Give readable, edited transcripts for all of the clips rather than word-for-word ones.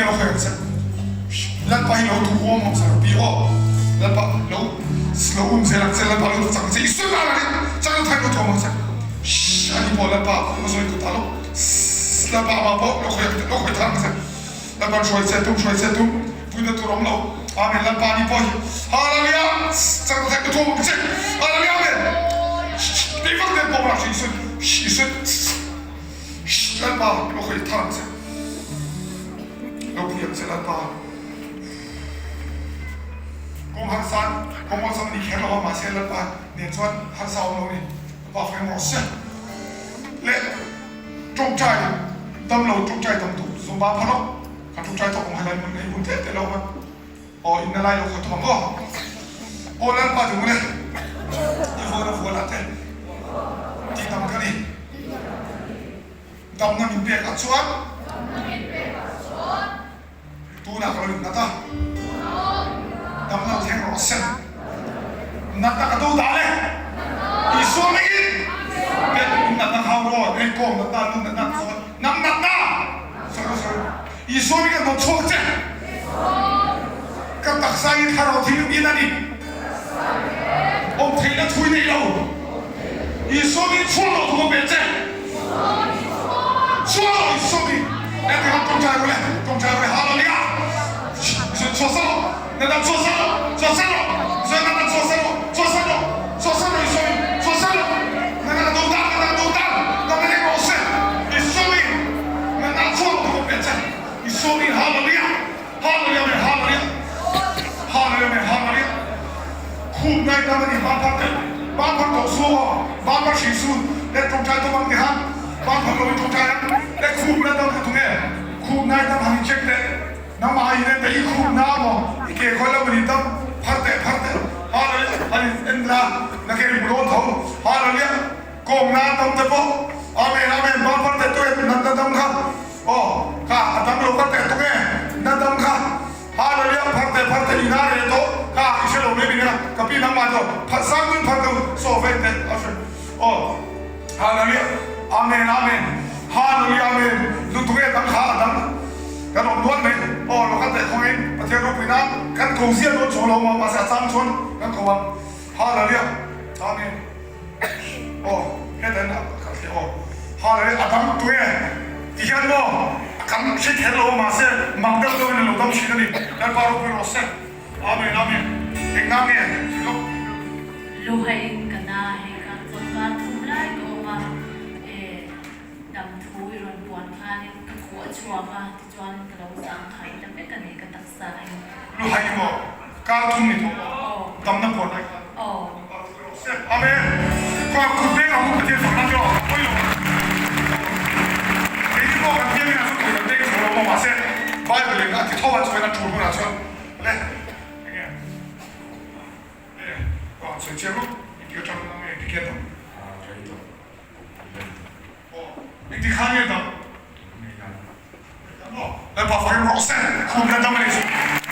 biang lo khawih ang che. Lalpa hi lo duhawm ang che Rabbi aw. Lalpa lo lo um zel ang che Lalpa lo chak ang che Isua ngarin chak lo thai lo thuam ang che. Ani pawh Lalpa a zawi kut ah lo Lalpa amah pawh lo khawih ang che lo khawih thar ang che. Lalpa hruai che tum hruai che tum puina tur awm lo. Amen Lalpa ani pawh hi Hallelujah chak lo thai lo thuam ang che. Hallelujah Amen. Tei vak den pawh rak Isua Isua Lalpa lo khawih thar ang che. Lo pui ang che Lalpa. Kawng harsa, kawng awlsam a ni kher lo a, mahse Lalpa nen chuan harsa awm lo a ni. Lalpa feng rawh se. Leh tawngtai dam lo, tawngtai dam duh zawng ba phal aw. Kan tawngtai tawk ang helai hmun ei hun teh teh lo a. Aw inna lai lo khaw tum ang aw. Aw Lalpa ti ngun e. I vuan a vuan ah te tih dam ka ni. Damna min pek ah chuan. Tunah ka lo innat a. Damna thleng rawh se. Natna ka do dan e. Isua mingin pek innatna kha rawh engkawm natna lu natna ka zawt nang natna sawi rawh sawi rawh Isua mingin a hnawt chhuak che. Ka taksa hi thlarau thil in a ni. Awm theihna thui nei lo. Isua mingin chhuak loh thu ka pe che. Chhuak loh Isua mingin. Engtikah tawngtai rawh le, tawngtai rawh le, Hallelujah. Isua chhuah san rawh, natna chhuah san rawh, chhuah san rawh, Isua natna chhuah san rawh, chhuah san rawh, chhuah san rawh Isua mingin, chhuah san rawh. Natna ka do dan, natna ka do dan, natna leng rawh se. Isua mingin natna chhuak loh thu ka pe che. Isua mingin, Hallelujah. Hallelujah amen Hallelujah Hallelujah amen Hallelujah Khup ngai tam ani hma phar te hma phar tawh su aw hma phar hri su le tawngtai tawp ang ti han hma phar lo in tawngtai ang le khup na tam kha tunge khup ngai tam han in check teh nangmah a in en teh i khup na maw i ke khawi lo ani tam phar teh phar teh Hallelujah han in en la na ke ri mu dawn tho Hallelujah Kawng na tam te pawh Amen Amen hma phar teh tueh nat na dam kha Aw, kha a dam lo ka teh tuk e, na dam kha Hallelujah phar teh phar teh ina reh tawh kha i hre lo mai min a ka pi nangmah chu phar sang dun phar deuh saw vek teh a hre aw Hallelujah Amen Amen Hallelujah Amen lutuk e dang kha a dam kan awm nual mai aw lo ka teh khawng in Pathian ropui nan kan ko zia dawn chhawng lo maw mahse a chang chuan kan ko ang Hallelujah Amen. Aw heta in a kal thei aw. Hallelujah a dam tui e ti hian maw a kan hre kher lo mahse mak deuh deuh in a lo dam thin a ni. Lalpa ropui rawh se. Amen Amen. Engna nge thil lawk. Luhain ka na hei ka chawlhkar thum lai ka awm a, e dam thu i rawn puan khanin ka khuh a chhuak a, tichuanin ka lo zang thai ta vek a ni ka taksa hi. Luhai maw kar thum ni tawh maw damna puan lai khan. Aw. Amen. Khaw kut veng ang u Pathian fakna chu a pawi lo. Keini pawh kan biakinn ah chuan kut kan veng chho lo maw mahse Bible in a ti tho a chuan a tul hunah chuan le enge le aw sawi chiang lawk engtik atang nge engtik hian dam aw engtik khan nge dam Lalpa fakin rawh se, khum na dam a nih chu,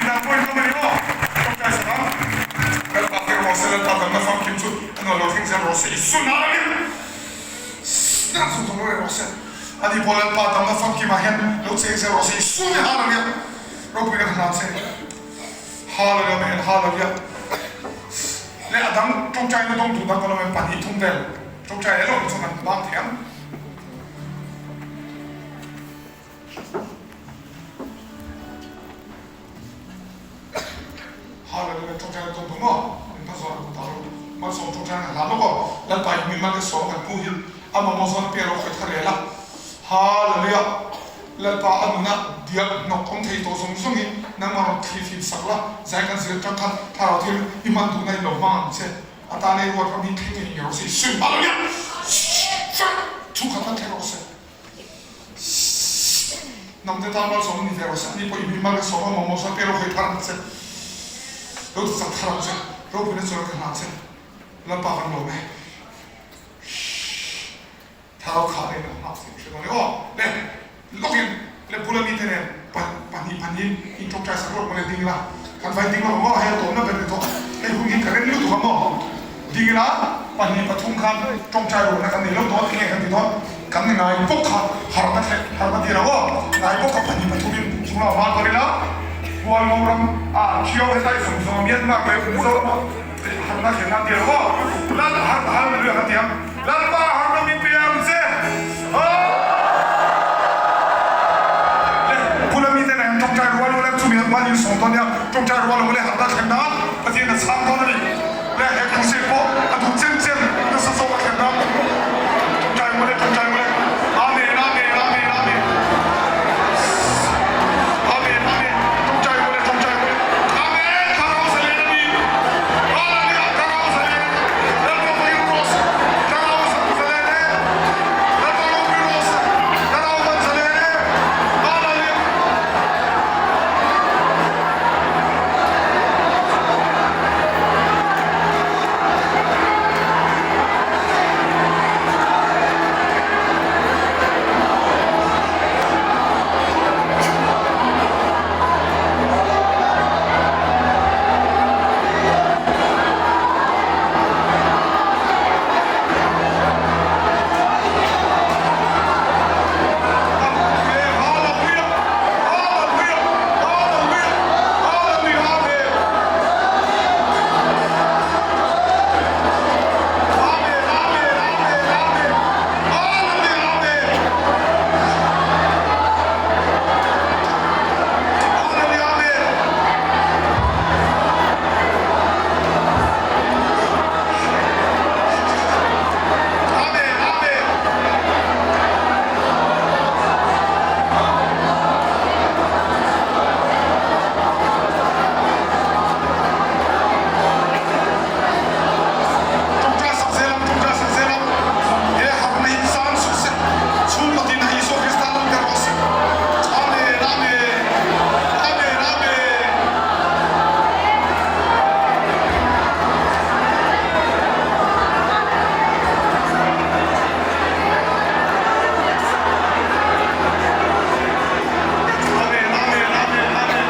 nang pawhin dam a ni maw? Tawngtai sak ang. Lalpa fakin rawh se, Lalpa damna famkim chu a nuam lo thleng zel rawh se, Isu nana nih na chu thawk reng rawh se. Ani pawh Lalpa damna famkimah hian lo cheng zel rawh se, Isu nih Hallelujah ropuina ka hlan che. Hallelujah Amen Hallelujah. Leh a dang tawngtaina dawng duh dang kan awm em 2 3 vel tawngtai leh lawk chu kan bang thei ang. Hallelujah tawngtai na dawng duh maw? Min hma zawn a kut ah rawh malsawm tawngtai na hlan lawk aw Lalpa in min mal ka sawm kan pu hi a mamawh zawn a pian rawh khawi thar rel a Hallelujah Lalpa a nuna diak hnawk awm thei tawh zawng zawng hi nangmah rawn thli fim sak la zai kan zir tang khan thlarau thil i hman duhna in lo hmang ang che a tan ei ruat ram hi thleng ngei ngei rawh se i swim Hallelujah Chhungkhat kha thleng rawh se. Hnam te tan malsawm ni ve rawh se, ani pawh i mi mal ka sawm a mamawh chuan pek rawh hawi thar ang che, lo ti chak thar ang che, ropuina chuan ka hna che, Lalpa kan lawm e. Thlarau kha nen a hma che hre dawn e aw, le lawkin le bula mite nen pahnih pahnihin in tawngtai sak lawk mawle ding ila, kan vai ding lawk ang aw, hei a tawmna ber ni tawh, hei hun hi ka rem lutuk ang aw. Ding ila 2 3 khan tawngtai rawhna kan nei lo dawn enge kan ti dawn kan ngai bawk kha harhna thleh harhna tir ang aw ngai bawk kha 2 3 in. Chungah van tor ila, Hualngo ram ah Ṭhio hetlai zawng zawng Myanmar leh Mizoram ah harhna thlen a ti lo aw. Lal harh hallelujah ka ti ang. Lalpa harhna min pe ang che. Le bula mite nen ṭawngṭai rual ule chumi hman in sawm dawn nia, ṭawngṭai rual ule harhna thlen nan Pathian a chhang dawn a ni. Le he crusade pawh a duh chem chem nasa zawk a thlen nan ṭawngṭai ule ṭawngṭai ule. Amen Amen Amen Amen Amen Amen ṭawngṭai ule ṭawngṭai ule. Amen Thlarau zalen a ni. Hallelujah Thlarau zalen a ni. Lalpa Vawiin rawh se. Thlarau zalen e. Lalpa ropui rawh se. Thlarau van zalen e. Hallelujah. Hallelujah! Hallelujah! Hallelujah! Hallelujah! Amen! Amen! Amen! Amen! Amen! Hallelujah! Amen! Hallelujah! Amen! Amen! Amen! Ṭawngṭai sak zel ang, ṭawngṭai sak zel ang. He harhna hi zan suh se, chhungkaw tin ah Isua Krista lan ber rawh se. Amen, Amen, Amen, Amen. Amen, Amen, Amen, Amen.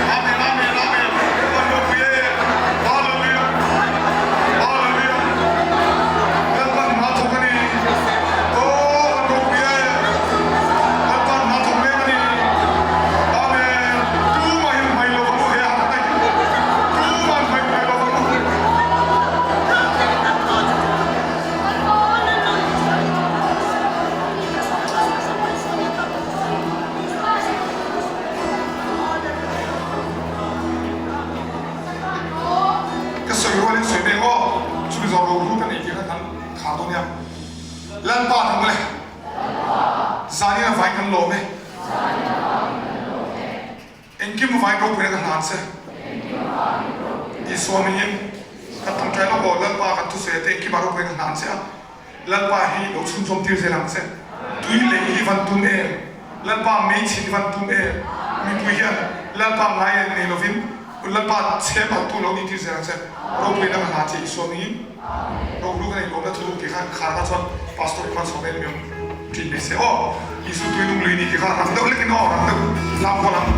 Amen, Amen, Amen. Kan ropui e. Hallelujah. Hallelujah. Lalpan hma thawk a ni. Aw, kan ropui e. Lalpan hma thawk mek a ni. Amen. Tumahin hmai lo vang u he harh daih. Tuman hmai hmai lo vang u. Ka sawi rualin sawi mek aw, chumi zawng rohlu ka nei tih kha kan khar dawn nia. Lalpa thang le, zanin a vain kan lawm e. Engkim a vain ropuina ka hlan che. Isua mingin ka tawngtai lawk aw, Lalpa kan thusawi te engkim a ropuina ka hlan che a. Lalpa hi lo chhunzawm tir zel ang che. Tui lei hi van tum em? Lalpa meichhin hi van tum em? Mipui hian Lalpa ngai en nei lovin Lalpa chhem altu lo ni tir zel ang che. Ropuina ka hla che Isua mingin rohlu ka nei lawmna thuruk tih kha khar kha chuan Pastor i hmanchhuak em miau ṭin mai se aw. Isu tui nung lui ni tih kha rang deuh lekin aw rang deuh lam kual ang.